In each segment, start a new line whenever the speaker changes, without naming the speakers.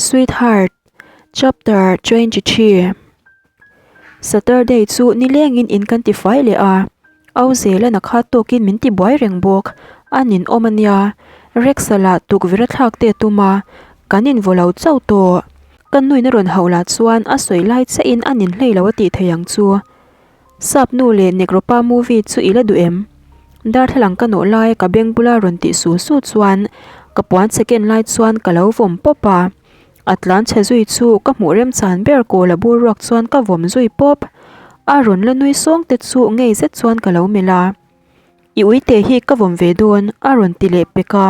Sweetheart, Chapter 23 Saturday chu nilengin in kan ti fai leh a, Au Zelan a khat tawkin min ti buai reng bawk, a nin awm a nia, Rex-a lah tukverh a thlak te a tum a, kan invaw lo chauh tawh. Ka nuin a rawn hauh lah chuan a sawi lai chiahin a nin hlei lo a tih thei ang chu. Sap nu leh Negropa movie chu i la duh em? Darthlalang ka nawh laia ka beng bula rawn tih su su chuan ka puan chhe ken lai chuan ka lo vawm pawp a. A tlan chhe zui chu ka hmuh remchan ber kawl a bur ruak chuan ka vawm zui pawp. A rawn la nui sawng te chu ngei zet chuan ka lo melh a. I uite hi ka vawm ve dawn a rawn ti leh pek a.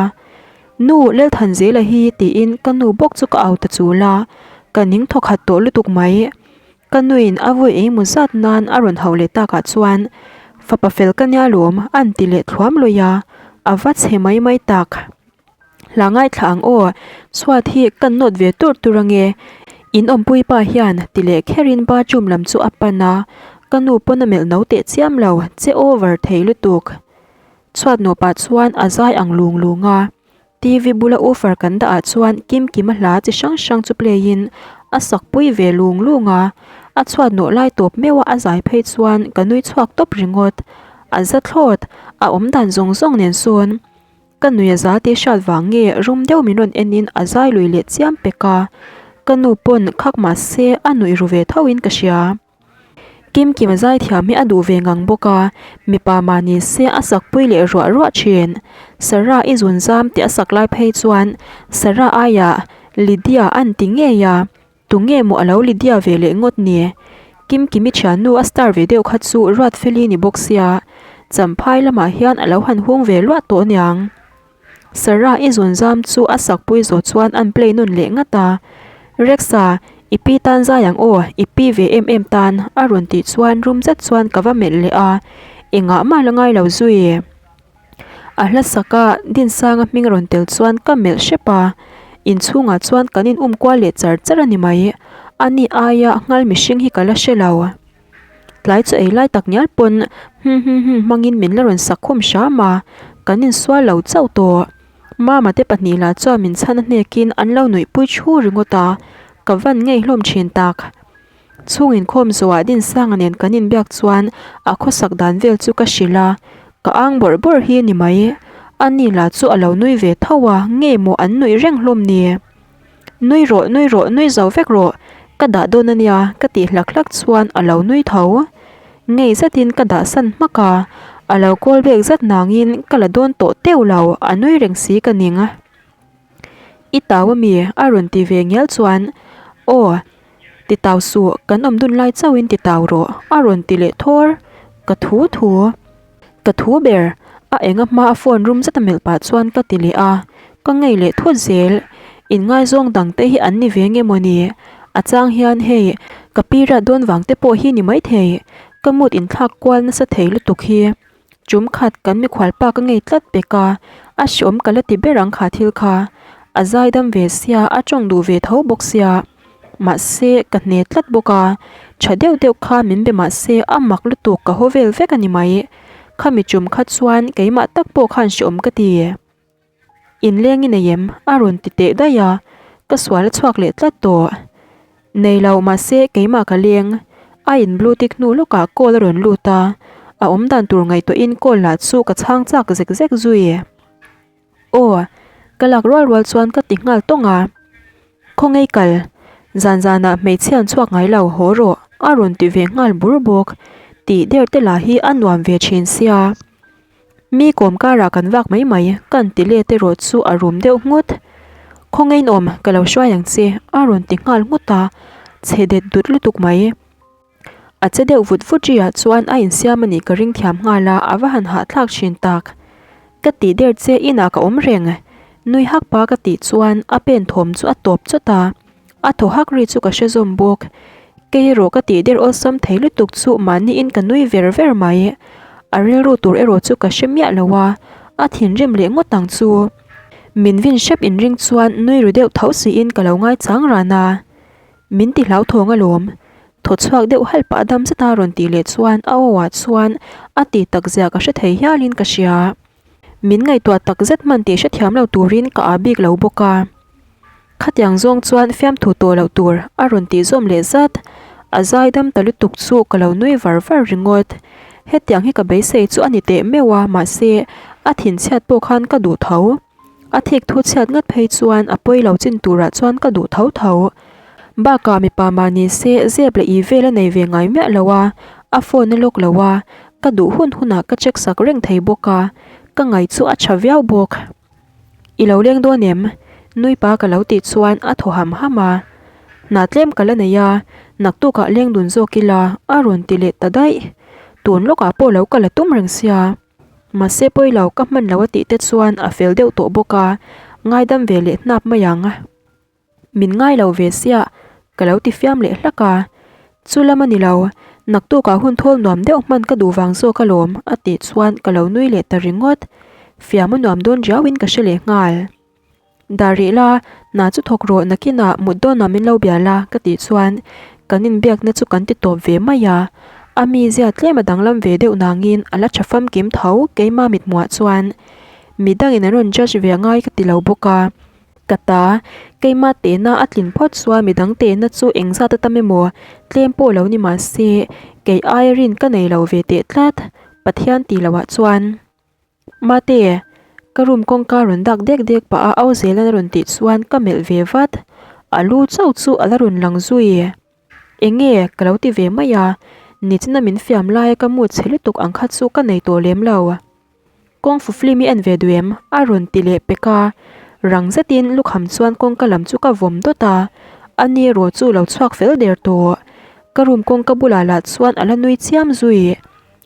Nu Lalthanzela hi tiin ka nu bawk chu ka au ta chul a, ka ning thawkhat tawh lutuk mai. Ka nuin a vawi engemaw zat nan a rawn hauh leh takah chuan fapa fel ka nia lawm a an ti leh thluam lawih a, a va chhe mai mai tak. Hla ngaithla ang aw, chhuat hi ka nawt ve tur tur ange, in awmpui pa hian ti leh kherin bathroom lam chu a pan a, ka nu pawn a melh no teh chiam lo, che over thei lutuk. Chhuat nawh pah chuan a zai ang lung lung a, TV bula woofer kan dah ah chuan kim kim a hla chi hrang hrang chu play in a sak pui ve lung lung a, a chhuat nawh lai tawp meuh a a zai phei chuan ka nui chhuak tawp ringawt, a za thlawt, a awmdan zawng zawng nen sawn. Ka nui a za tih hriat vang nge rum deuh min rawn en in a zai lui leh chiam pek a, ka nu pawn khak mah se a nuih ru ve tho in ka hria. Kim Kim a zai thiam hi a duh ve ngang bawk a, mipa mah ni se a sak pui leh ruah ruah thin. Sarah i zun zam tih a sak lai phei chuan Sarah aiah Lydia an ti ngei a. Tunge maw a lo Lydia ve leh ngawt ni? Kimkimi thiannu a star ve deuh kha chu Ruatfeli ni bawk sia, Champhai lamah hian a lo han hung ve luah tawh aniang. Sarah i zunzam chu a sakpui zawh chuan an play nawn leh ngat a, Rexa, i pi tan zai ang aw, i pi ve em em tan a rawn tih chuan rum zet chuan ka va melh leh a, engah mah la ngai lo zui. A hla saka Dinsanga hming rawn tel chuan ka melh hrep a, inchhungah chuan kan in um kual leh char char a ni mai. Ani aia nghal mihring hi ka la hre lo. Tlai chu ei lai tak ngial pawn hum hum hum hmangin min la rawn sak khum hram a, kan insual lo chauh tawh. Mama te pahnih lah chuan min chhan a hnekin an lo nuihpui thu ringawt a, ka van ngei hlawm thin tak. Chhung inkhawm zawhah Dinsanga nen kan inbiak chuan a khawsak dan vel chu ka hrilh a, ka ang bawrh bawrh hi ni mai. Ani lah chu a lo nui ve tho a, nge maw an nuih reng hlawm ni? Nui rawh, nui rawh, nui zo vek rawh, ka dah dawn a nia ka tih hlak hlak chuan a lo nui tho. Ngei zetin ka dah san hmak a, a lo call back zat nangin ka la dawn tawh teuh lo, a nui reng si ka ning. I tau ami? a rawn ti ve ngial chuan, Aw. Ti tau suh, kan awm dun lai chauhin ti tau rawh, a rawn ti leh thawr. Ka thu thu. Ka thu ber, a enga hma a phone rum zet a melh pah chuan ka ti leh a, ka ngei leh thut zel. Inngaizawng dang te hi an ni ve nge mawni? A chang hian hei, ka pi riat dawn vang te pawh hi ni maithei, ka mood inthlak kual nasa thei lutuk hi. Chum khat kan mikhual pa ka ngei tlat pek a, a hreawm ka la ti ber ang kha thil kha. A zaidam ve sia, a tawng duh ve tho bawk sia. Mahse, ka hne tlat bawk a, tha deuh deuh kha min be mahse a mak lutuk ka haw vel vek a ni mai. Khami chum kha chuan keimah tak pawh khan hreawm ka ti. Inleng i nei em? A rawn ti teh daih a, ka sual a chhuak leh tlat tawh. Nei lo, mahse keimah ka leng. A in blue tick hnu lawkah call a rawn lut a, a awm dan tur ngaihtuahin call lah chu ka chhang chak zek zek zui. Aw, ka lak rual rual chuan ka ti nghal tawng a. Khawngaih kal, zan zanah hmeichhia an chhuak ngai lo, haw rawh, a rawn ti ve nghal bur bawk. Tih der te lah hi a nuam ve thin sia. Mi kawm karah kan vak mai mai, kan ti let erawh chu a rum deuh nghut. Khawngaih in awm, ka lo hruai ang che, a rawn ti nghal nghut a, chhe det dut lutuk mai. A che deuh vut vut ri ah chuan a insiam a nih ka ring thiam nghal a, a va han hahthlak thin tak. Ka tih der che inah ka awm reng, nui hak pa ka tih chuan a pen thawm chu a tawp chawt a. A thaw hak ri chu ka hre zawm bawk. Kei erawh ka tih der awlsam thei lutuk chu mahniin ka nui ver ver mai. A rilru tur erawh chu ka hre miah lo a, a thinrim leh ngawt ang chu. Min vin hrep inring chuan nui ru deuh tho siin ka lo ngaichang ran a. Min ti hlauthawng alawm. Thaw chhuak deuh halh pah dam zeta rawn tih leh chuan a aw ah chuan a ti tak zia ka hre thei hialin ka hria. Min ngaihtuah tak zet hman tih hrethiam lo turin ka ah bik lo bawk a. Khatiang zawng chuan fiamthu tawh loh tur a rawn tih zawm leh zat. A zaidam ta lutuk chu ka lo nui var var ringawt. Hetiang hi ka beisei chu a ni teh meuh a, mahse a thinchhiat pawh khan ka duh tho. A thik thu chhiat ngat phei chuan a pawi lo chin turah chuan ka duh tho tho. Bakah mipa mah ni se zep leh i vel a nei ve ngai miah lo a, a phone a lock lo a, ka duh hun hunah ka check sak reng thei bawk a, ka ngaih chu a tha viau bawk. I lo leng dawn em? Nui pa ka lo tih chuan a thaw ham ham a. Hna tlem ka la nei a, naktukah leng dun zawk ila a rawn ti leh ta daih. Tun lawkah pawh lo ka la tum reng sia. Mahse pawi lo ka hman lo a tih te chuan a fel deuh tawh bawk a, ngaidam ve leh hnap mai ang. Min ngai lo ve sia, ka lo ti fiam leh hlak a. Chu lam a ni lo, naktukah hun thawl nuam deuh hman ka duh vang zawk alawm a tih chuan ka lo nui leh ta ringawt. Fiam a nuam dawn riauin ka hre leh nghal. Dah rih la, hna chu thawk rawh nakinah mut dawnah min lo bia la ka tih chuan kan inbiakna chu kan ti tawp ve mai a. A mizia tlem a danglam ve deuh nangin a la tha famkim tho keima mithmuhah chuan midangin an rawn judge ve angai ka ti lo bawk a. Ka ta, keimah tehna a tlin phawt chuan midang tehna chu engzat a tam emaw tlem pawh lo ni mah se kei aia rin ka nei lo ve teh tlat, Pathian tih loh ah chuan. Mate, ka room kawngka rawn dak dek dek pah a au zel a rawn tih chuan ka melh ve vat, a lu chauh chu a la rawn lang zui. Enge ka lo ti ve mai a, nichina min fiam laia ka mood chhe lutuk ang kha chu ka nei tawh lem lo. Kawng fu film i en ve duh em? A rawn ti leh pek a, rang zetin lukham chuan kawngka lam chu ka vawm dawt a, a ni erawh chu lo chhuak fel der tawh. Ka room kawngka bulah lah chuan a la nui chiam zui.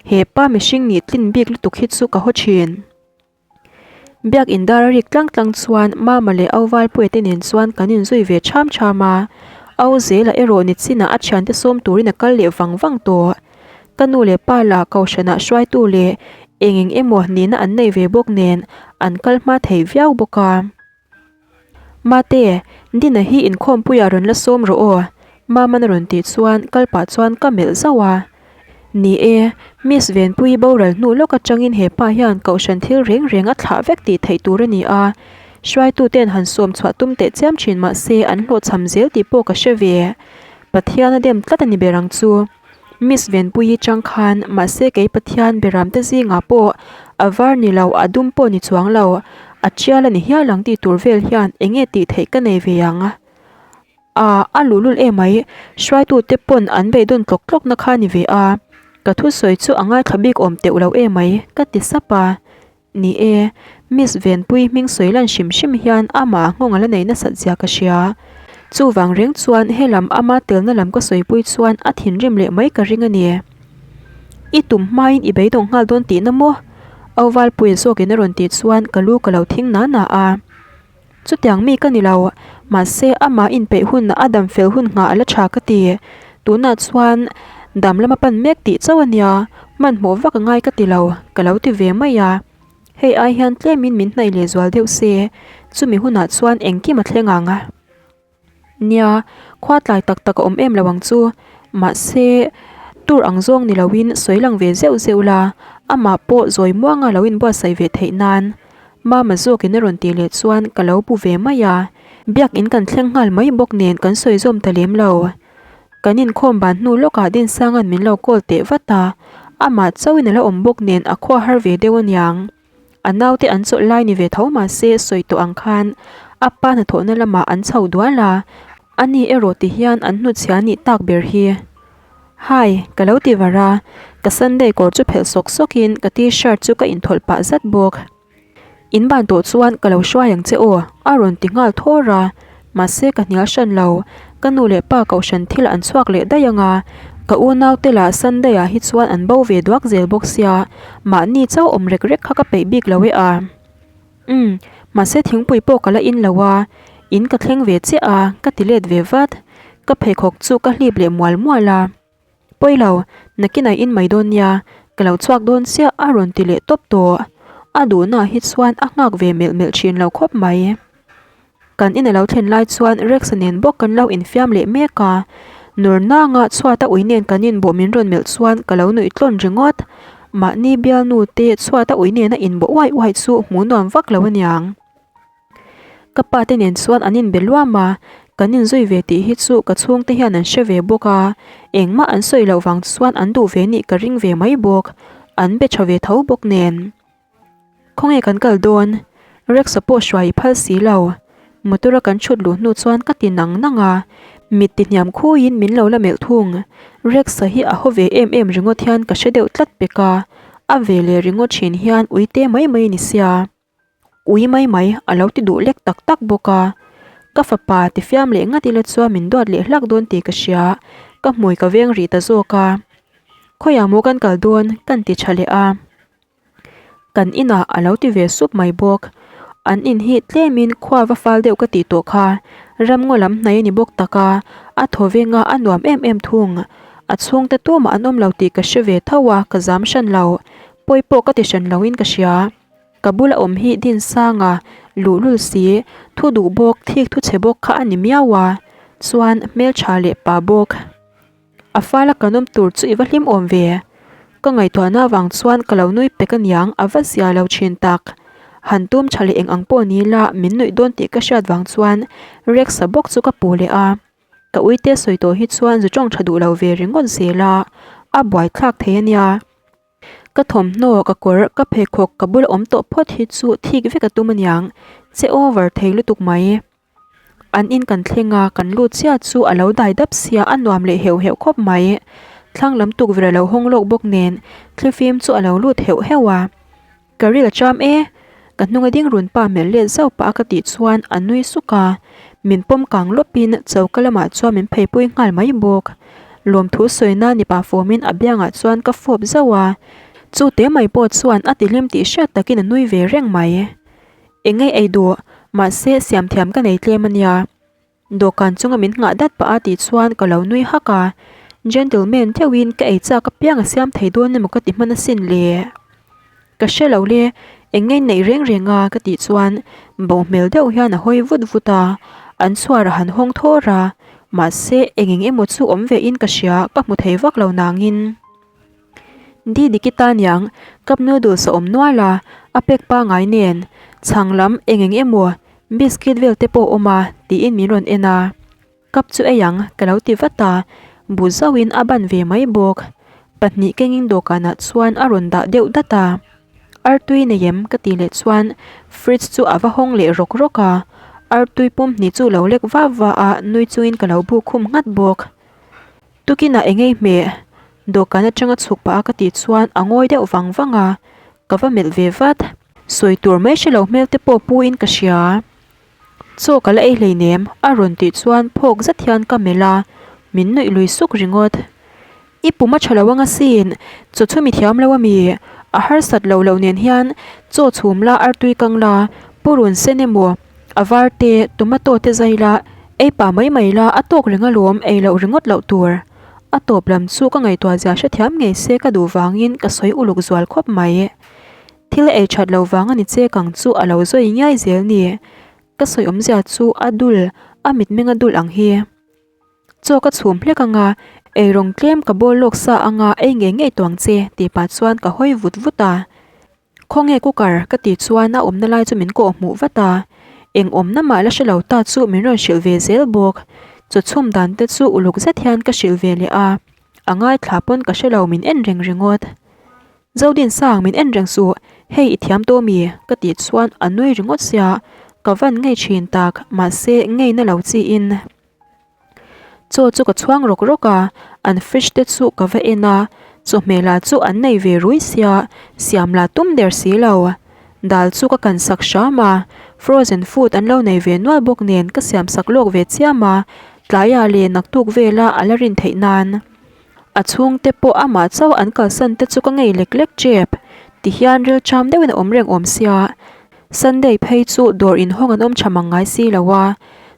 He pa mihring nih tlin bik lutuk hi chu ka haw thin. Biak indar a rik tlang tlang chuan Mama leh Au Valpuia te nen chuan kan inzui ve ṭham ṭham a, Au Zela erawh nichinah a thiante sawm turin a kal leh vang vang tawh. Ka nu leh pa lah kohhranah hruaitu leh eng eng emaw nihna an nei ve bawk nen an kal hma thei viau bawk a. Mate, Dina hi inkhawmpuiah rawn la sawm rawh aw, Maman a rawn tih chuan kal pah chuan ka melh zauh a. Ni e, Miss Venpuii boral hnu lawk atangin he pa hian kohhran thil reng reng a thlah vek tih theih tur a ni a. Hruaituten han sawm chhuah tum teh chiam thin mah se an hlawhchham zel tih pawh ka hre ve. Pathian a dem tlat a ni ber ang chu. Miss Venpuii chang khan mahse kei Pathian beramte zingah pawh a var ni lo a dum pawh ni chuang lo a tial a ni hial ang tih tur vel hian eng nge tih theih ka nei ve ang a a luhlul emai hruaitute pawn an beidawn tlawk tlawk na kha ni ve a ka thusawi chu a ngaithla bik awm teuh lo emai ka ti sap a. Ni e, Miss Venpui hming sawi lan hrim hrim hian amah nghawng a la nei nasat zia ka hria. Chuvang reng chuan helam ama telna lam ka sawipui chuan a thinrim leh mai ka ring a ni. I tum hmain i beidawng nghal dawn tihna maw? Au Valpuia zawkin a rawn tih chuan ka lu ka lo thing na na a. Chutiang mi ka ni lo, mahse amah inpeih hun a dam fel hun nghah a la tha ka ti. Tunah chuan dam lama pan mek tih chauh a nia, hmanhmawh vak a ngai ka ti lo, ka lo ti ve mai a. Hei ai hian tlemin min hnaih leh zual deuh se, chumi hunah chuan engkim a thleng ang. Nia, khua tlai tak tak a awm em lo ang chu. Mahse, tur ang zawng ni loin sawi lang ve zeuh zeuh la, amah pawh zawi muanga lo inbuatsaih ve theih nan. Mama zawkin a rawn tih leh chuan ka lo bu ve mai a, biakin kan thleng nghal mai bawk nen kan sawi zawm ta lem lo. Kan inkhawm ban hnu lawkah Dinsanga'n min lo call teh vat a, amah chauhin a la awm bawk nen a khua har ve deuh aniang. A naute an chawlh lai ni ve tho mah se sawi tawh ang khan a pa hnathawhna lamah an chho dual a, ani erawh ti hian an hnutchhia nih tak ber hi. Hi, ka lo ti var a, ka Sunday kawr chu phelh sawk sawkin ka t-shirt chu ka inthawlh pah zat bawk. In ban tawh chuan ka lo hruai ang che aw, a rawn ti nghal thawr a, mahse ka hnial hran lo, ka nu leh pa kohhran thil an chhuak leh daih ang a, ka unau te lah Sunday ah hi chuan an bo ve duak zel bawk sia, mahni chauh awm rek rek kha ka peih bik lo e a. Umm, mahse thingpui pawh ka la in lo a, in ka thleng ve chiah a, ka ti let ve vat, ka pheikhawk chu ka hlip leh mual mual a. Pawi lo, nakinah in mai dawn nia, ka lo chhuak dawn chiah a rawn ti leh tawp tawh. A duhnaah hi chuan a nghak ve melh melh thin lo khawp mai. Kan in a lo thlen lai chuan Rex-a nen bawk kan lo infiam leh mek a, nur nanga chhuata ui nen kan inbawh min rawn melh chuan ka lo nuih tlawn ringawt. Mahni bialnu te chhuata ui nena inbawh uai uai chu hmuh nuam vak lo aniang. Ka pa te nen chuan an inbe luam a, kan inzui ve tih hi chu ka chhungte hian an hre ve bawk a, engmah an sawi loh vang chuan an duh ve nih ka ring ve mai bawk, an be tha ve tho bawk nen. Khawnge kan kal dawn? Rex-a pawh hruai i phal si lo. Motor a kan chhut luh hnu chuan ka ti nang nang a, mit ti hniam khuiin min lo la melh thung. Rex-a hi a haw ve em em ringawt hian ka hre deuh tlat pek a, a ve leh ringawt thin hian uite mai mai ni sia. Ui mai mai a lo ti duh lek tak tak bawk a, ka fapa ti fiam leh ngat ila chuan min duat leh hlak dawn tih ka hria, ka hmui ka veng rih ta zawk a. Khawiah maw kan kal dawn? Kan ti tha leh a. Kan inah a lo ti ve sup mai bawk. An in hi tlemin khua va fal deuh ka tih tawh kha, ramngaw lam hnai a ni bawk tak a, a thaw veng a, a nuam em em thung. A chhungte tumah an awm lo tih ka hre ve tho a, ka zam hran lo. Pawi pawh ka ti hran loin ka hria. Ka bula awm hi Dinsanga, luhlul si, thu duh bawk, thik thu chhe bawk kha a ni miau a, chuan hmeltha leh pa bawk. A fala kan awm tur chu i va hlim awm ve. Ka ngaihtuahna avang chuan ka lo nui pek aniang a va zia lo thin tak. Han tum tha leh eng ang pawh ni ila min nuih dawn tih ka hriat vang chuan Rex-a bawk chu ka puh leh a. Ka uite sawi tawh hi chuan zu tawng tha duh lo ve ringawt zel a, a buaithlak thei ania. Ka thawmhnaw, ka kawr, ka pheikhawk ka bula awm tawh phawt hi chu thik vek a tum aniang, che over thei lutuk mai. An in kan thleng a, kan lut chiah chu a lo dai dap sia a nuam leh heuh heuh khawp mai. Thlang lam tukverh a lo hawng lawk bawk nen thlifim chu a lo lut heuh heuh a. Ka ril a cham e, ka hnung a ding run pa melh let zauh pah a ka tih chuan a nui suk a, min pawm kang lawpin choka lamah chuan min pheipui nghal mai bawk. Lawmthu sawina ni pah fawmin a biangah chuan ka fawp zauh a, chu te mai pawh chuan a tihlim tih hriat takin a nui ve reng mai. Engei ei duh, mahse siam thiam ka nei tlem a nia. Dawhkan chunga min nghah dat pah a tih chuan ka lo nui hak a, gentleman deuhin ka ei chak apiang a siam thei dawn emaw ka ti hman asin le. Ka hre lo le, engei neih reng reng a ka tih chuan bo hmel deuh hian a hawi vut vut a, an chhuar a han hawng thawr a, mahse eng eng emaw chu awm ve in ka hria ka hmu thei vak lo nangin. Di diki ta niang, cup noodles a awm nual a, a pack pangai nen, chhang lam eng eng emaw, biscuit vel te pawh a awm a, tiin min rawn en a. Cup chu ei ang, ka lo ti vat a, bu zauhin a ban ve mai bawk. Pahnih kengin dawhkanah chuan a rawn dah deuh dat a. Artui nei em? ka tih leh chuan fridge chu a va hawng leh rawk rawk a, artui pum hnih chu lo lek va va a, nui chungin ka lo buk khum nghat bawk. Tukinah eng ei hmeh? Dawhkan atanga chhuk pah a ka tih chuan a ngawi deuh vang vang a, ka va melh ve vat. Sawi tur mai hre lo hmel te pawh pu in ka hria. Chaw ka la ei hleinem a rawn tih chuan phawk zet hian ka melh a, min nuih lui suk ringawt. I pum a tha lo anga sin, chaw chhum i thiam lo ami? A harsat lo loh nen hian chaw chhum la artui kang la, purun sen emaw? A var te, tomato te zai la, ei pah mai mai la, a tawk reng alawm, ei loh ringawt loh tur. A tawp lam chu ka ngaihtuah zia hrethiam ngei se ka duh vangin ka sawi uluk zual khawp mai. Thil a ei that lo vang a ni che kang chu a lo zawi ngiai zel ni. Ka sawi awmzia chu a dul, a mitmeng a dul ang hi. Chaw ka chhum hlek anga, eirawng tlem ka bawl lawk sa anga ei ngei ngei tawng che tih pah chuan ka hawi vut vut a. Khawnge cooker ka tih chuan a awmna lai chu min kawh hmuh vat a, eng awmna mah la hre lo ta chu min rawn hrilh ve zel bawk. Chaw chhum dan te chu uluk zet hian ka hrilh ve leh a, a ngaithla pawn ka hre lo min en reng ringawt. Zodinsang min en reng suh, hei i thiam tawh mi? ka tih chuan a nui ringawt sia, ka van ngei thin tak, mahse ngeina lo chiin. Chaw chu ka chhuang rawk rawk a, an fridge te chu ka va en a, chawhmeh lah chu an nei ve rui sia, siam lah tum der si lo. Dal chu ka kan sak hram a, frozen food an lo nei ve nual bawk nen ka siam sak lawk ve chiam a, tlaiah leh naktuk vela a la rin theih nan. A chhungte pawh amah chauh an kalsan te chu ka ngei lek lek tep. Tihian rilṭam deuhin a awm reng awm sia. Sunday phei chu dawr inhawng an awm tha mang ngai si lo a.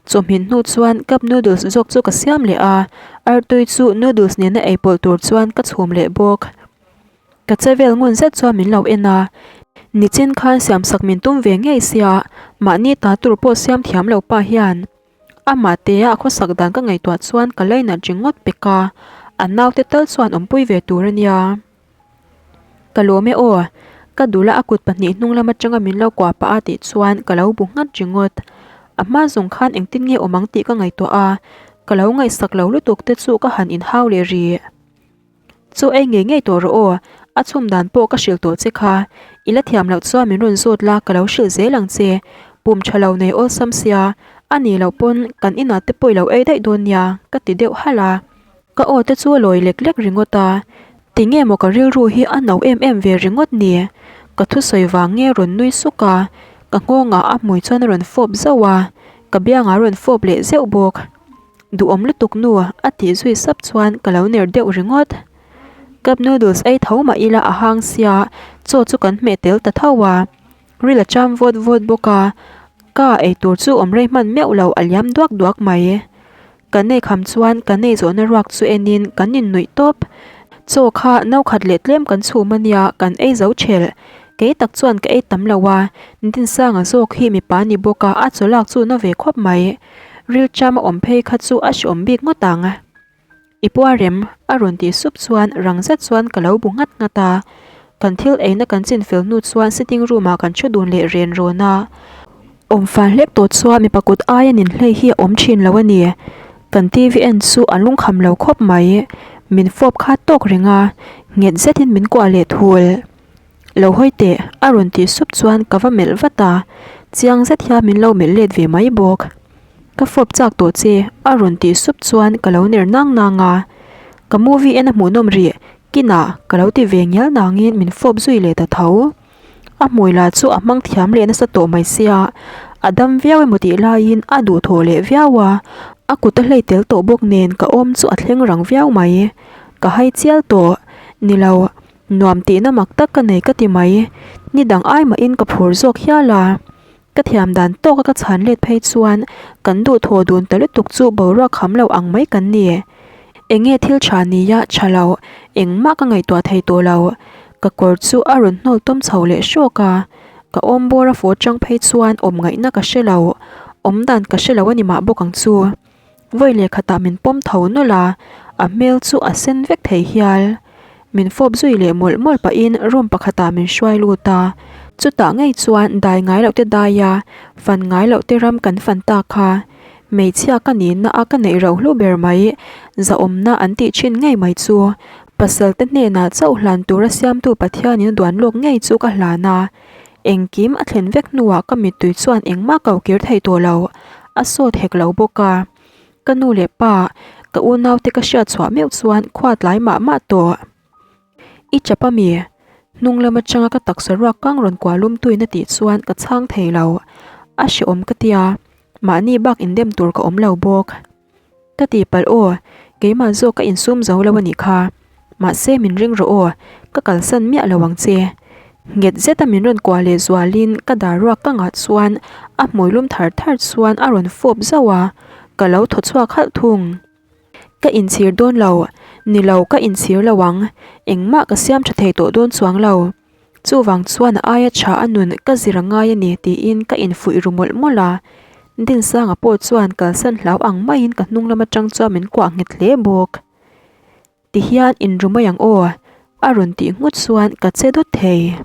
Chawhmin hnu chuan cup noodles zawk chu ka siam leh a, artui chu noodles nena ei pawlh tur chuan ka chhum leh bawk. Ka che vel ngun zet chuan min lo en a, nichin khan siamsak min tum ve ngei sia, mahni ta tur pawh siam thiam lo pa hian. Amah tea a khawsak dan ka ngaihtuah chuan ka lainat ringawt pek a, a naute tal chuan awmpui ve tur a nia. Ka lawm e aw, ka dula a kut pahnih hnung lam atanga min lo kuah pah a tih chuan ka lo bu nghat ringawt. A hma zawng khan engtin nge awm ang tih ka ngaihtuah a, ka lo ngaihsak lo lutuk te chu ka han inhau leh rih. Chaw ei ngei ngei tawh rawh aw, a chhum dan pawh ka hrilh tawh che kha. I la thiam loh chuan min rawn zawt la ka lo hrilh zel ang che. Pum tha lo nei awlsam sia, a nih loh pawn kan inah te pawh i lo ei daih dawn nia, ka ti deuh halh a. Ka aw te chu a lawi lek lek ringawt a, tinge maw ka rilru hi a no em em ve ringawt ni? Ka thusawi vang nge rawn nui suk a, ka nghawngah a hmui chuan a rawn fawp zauh a, ka biangah a rawn fawp leh zeuh bawk. Duhawm lutuk nu a tih zui sap chuan ka lo ner deuh ringawt. Cup noodles ei tho mah ila a hang sia, chaw chu kan hmeh tel ta tho a. Ril a cham vawt vawt bawk a, ka eitur chu awm rei hman meuh lo a liam duak duak mai. Kan ei kham chuan kan ei zawhna ruak chu enin kan innuih tawp. Chaw kha no khat leh tlem kan chhum a nia kan ei zo thelh. Kei tak chuan ka ei tam lo a, Dinsanga zawk hi mipa ni bawk a a chaw lak chu na ve khawp mai. Ril cham a awm phei kha chu a hreawm bik ngawt ang. I pua rem, a rawn tih sup chuan rang zet chuan ka lo bu nghat nghat a. Kan thil eina kan chin fel hnu chuan sitting room ah kan thu dun leh ren rawn a. Awm fal hlek tawh chuan mipa kut aia nin hlei hi a awm thin lo a ni. Kan TV en chu a lungkham lo khawp mai. Min fawp kha tawk reng a, nghet zetin min kuah leh thul. Lo hawi teh, a rawn tih sup chuan ka va melh vat a, chiang zet hian min lo melh let ve mai bawk. Ka fawp chak tawh che, a rawn tih sup chuan ka lo ner nang nang a. Ka movie en a hmuhnawm rih, kinah ka lo ti ve ngial nangin min fawp zui leh ta tho. A hmui lah chu a hmang thiam leh nasa tawh mai sia, a dam viau emaw tih laiin a duhthawh leh viau a, a kut a hlei tel tawh bawk nen ka awm chu a thleng rang viau mai. Ka hai chial tawh, ni lo. Nuam tihna mak tak ka nei ka ti mai. Ni dang ai mahin ka phur zawk hial a. Ka thiam dan tawka ka chhan let phei chuan kan duhthawh dun ta lutuk chu boruak kham lo ang mai kan ni. Enge thil tha nia tha lo engmah ka ngaihtuah thei tawh lo. Ka kawr chu a rawn hnawl tawm chho leh hrawk a. Ka awm bawr a fawh chang phei chuan awm ngaihna ka hre lo. Awm dan ka hre lo a ni mah bawk ang chu. Vawi leh khatah min pawm tho nawlh a, a hmel chu a sen vek thei hial. Min fawp zui leh mawlh mawlh pahin room pakhatah min hruai lut a, chutah ngei chuan dai ngai loh te dai a, fan ngai loh te ram kan fan ta kha. Hmeichhia ka nihna a ka neih rohlu ber mai, zahawmna an tih thin ngei mai chu. Pasal te hnenah chauh hlan tura siamtu Pathianin a duan lawk ngei chu ka hlan a. Engkim a thlen vek hnuah ka mittui chuan engmah ko kir thei tawh lo, a sawt hek lo bawk a. Ka nu leh pa, ka unaute ka hriat chhuah meuh chuan khua tlai mah mah tawh. I chap a mi? Hnung lam atanga ka taksa ruak kang rawn kuah lum tuin a tih chuan ka chhang thei lo. A hrehawm ka tia, mahni bak indem tur ka awm lo bawk. Ka tihpalh aw, keimah zawk ka insum zo lo a nih kha. Mahse min ring rawh aw, ka kalsan miah lo ang che. Nghet zeta min rawn kuah leh zualin ka dar ruak ka ngah chuan a hmui lum thar thar chuan a rawn fawp zauh a, ka lo thaw chhuak halh thung. Ka inchhir dawn lo, ni lo ka inchhir lo ang, engmah ka siam tha thei tawh dawn chuang lo. Chuvang chuan a aia tha a nun ka zir a ngai a ni tiin ka infuih ru mawlh mawlh a. Dinsanga pawh chuan kalsan hlau ang maiin ka hnung lam atang chuan min kuah nghet hle bawk. Tihian inru mai ang aw, a rawn tih nghut chuan ka che dawt thei.